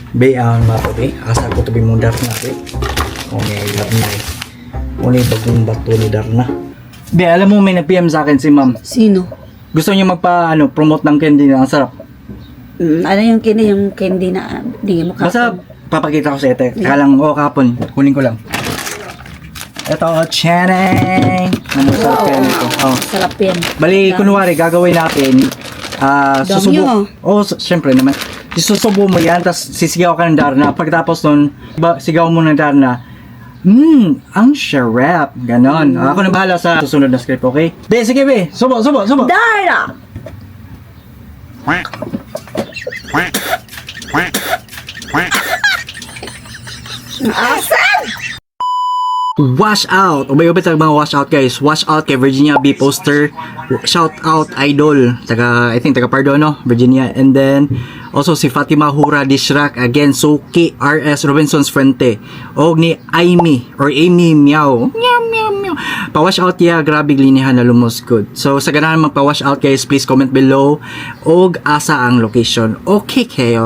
Be, ang mato be. Asa ko to be mong Darna be. Okay, Darna eh. Muna yung bagong bato ni Darna. Be, alam mo may nag-PM sa akin si ma'am. Sino? Gusto niya magpa ano, promote ng candy na ang sarap. Ano yung candy na di mo Basta kapon? papakita ko sa ete. Kaya lang, oh, kapon. Kunin ko lang. Ito, Channing! Ano sarap kaya nito? Oh. Sarap yan. Bali, kunwari, gagawin natin, Dami susubo. ah. Oh, syempre naman. Susubo mo yan, tapos sisigaw ka ng Darna. Pagkatapos nun, ba, sigaw mo ng Darna, ang sharap. Ganon. Ako na bahala sa susunod na script, okay? Be, sige be. Subo, subo, subo. Dara! Asal! Wash out. Ubay-ubay talaga mga wash out, guys. Wash out kay Virginia B. Poster. Shout out idol. Taga, I think taga Pardo, no? Virginia. And then, also si Fatima Hura Dishrak. Again, Suki RS Robinson's Fuente. Og ni Amy or Amy Meow. Meow, meow, meow. Pa-wash out ya. Grabe linihan na lumos good. So, sa ganahan magpa-wash out, guys, please comment below. Og asa ang location. Okay kayo?